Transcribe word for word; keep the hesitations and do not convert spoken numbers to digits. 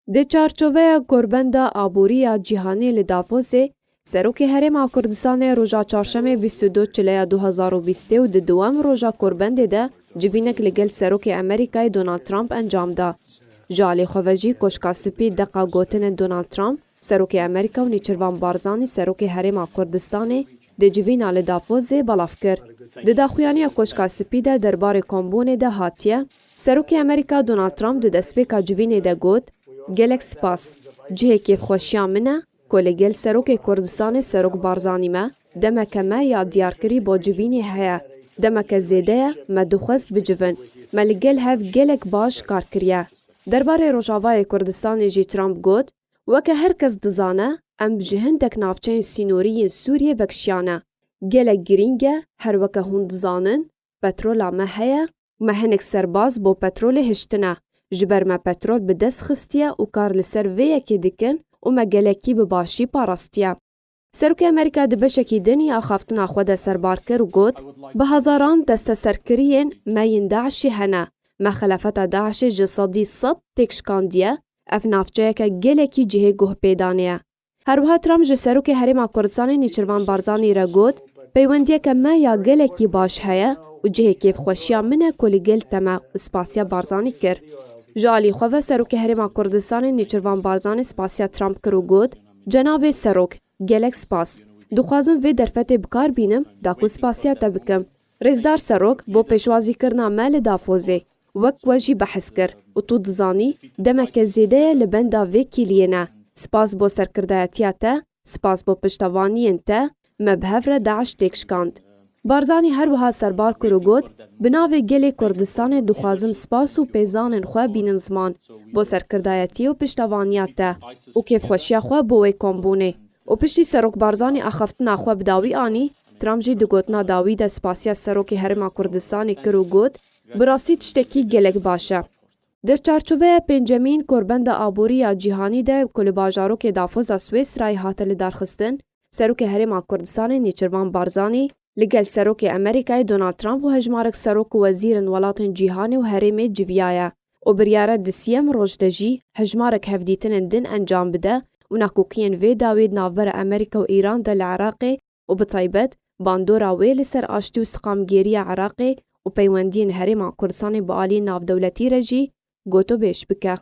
Di çarçoveya Korbenda Aborî ya Cîhanî li Davosê, Serokê Herêma Kurdistanê roja Çarşemê bîst û du Çileya du hezar û bîstê û di dewam roja Korbendê de civînek li gel Serokê Amerîkayê Donald Trump encam da. Ji alî xwe ve jî Koşka Spî deqa gotinên Donald Trump, Serokê Amerîka û Nêçirvan Barzanî Serokê Herêma Kurdistanê di civîna li Davosê belav kir. Di daxuyaniya Koşka Spî de derbarê kombûnê de hatiye, Serokê Amerîka Donald Trump di destpêka civînê de got, Gelek spas. Cihê kêfxweşiya min e ku li gel Serokê Kurdistanê Serok Barzanî me, demeke me ya diyarkirî bo civînê heye. Demeke zêde ye, me dixwest bicivin. Me li gel hev gelek baş kar kiriye. Derbarê Rojavayê Kurdistanê jî Trump got, Weke her kes dizane, em ji hindek navçeyên sînorî yên Sûriyê vekişiyane. Gelek girîng e, her weke hûn dizanin, petrola me heye, me hinek serbaz bo petrolê hiştine, ji ber me petrol bi dest xistiye û kar li ser vê yekê dikin û me gelekî bi başî parastiye. Serokê Amerîka di beşekî din ya axaftina xwe de serbar kir û got, Bi hezaran desteserkiriyên me yên DAIŞê hene. Me xelafeta DAIŞê ji sedî sed têk şikandiye. Ev navçeyeke gelekî cihê guhpêdanê ye. Her wiha Trump ji Serokê Herêma Kurdistanê Nêçirvan Barzanî re got, Peywendiyeke me ya gelekî baş heye û cihê kêfxweşiya min e ku li gel te me û spasiya Barzanî kir. Ji alî xwe ve Serokê Herêma Kurdistanê Nêçirvan Barzanî spasiya Trump kir û got, Cenabê Serok, gelek spas. Dixwazim vê derfetê bi kar bînim da ku spasiya te bikim. Rêzdar Serok, bo pêşwazîkirina me li Davosê, wek we jî behs kir û tu dizanî demeke zêde ye li benda vê kîliyê ne. Spas bo serkirdayetiya te, spas bo piştevaniyên te, me bi hev re DAIŞ têk şikand. Barzanî her wiha serbar kir û got, Bi navê gelê Kurdistanê dixwazim spas û pêzanên xwe bînin ziman bo serkirdayetî û piştevaniya te û kêfxweşiya xwe bo wê kombûnê. Û piştî Serok Barzanî axaftina xwe bi dawî anî, Trump jî di gotina dawî de spasiya Serokê Herêma Kurdistanê kir û got, Bi rastî tiştekî gelek baş e. Di çarçoveya pêncemîn Korbenda Aborî ya Cîhanî de ku li bajarokê Dafoza Swêsrayê hate lidarxistin, Serokê Herêma Kurdistanê Nêçirvan Barzanî li gel Serokê Amerîkayê Donald Trump û hejmarek serok û wezîrên welatên cîhanê û herêmê civiyaye û biryare di siyem roj de jî hejmarek hevdîtinên din encam bide û nakokiyên vê dawî di navbera Amerîka û Îran de li Iraqê û bi taybet bandora wê li ser aştî û siqamgêriya Iraqê û peywendiyên Herêma Kurdistanê bi aliyên navdewletî re jî gotûbêj bike.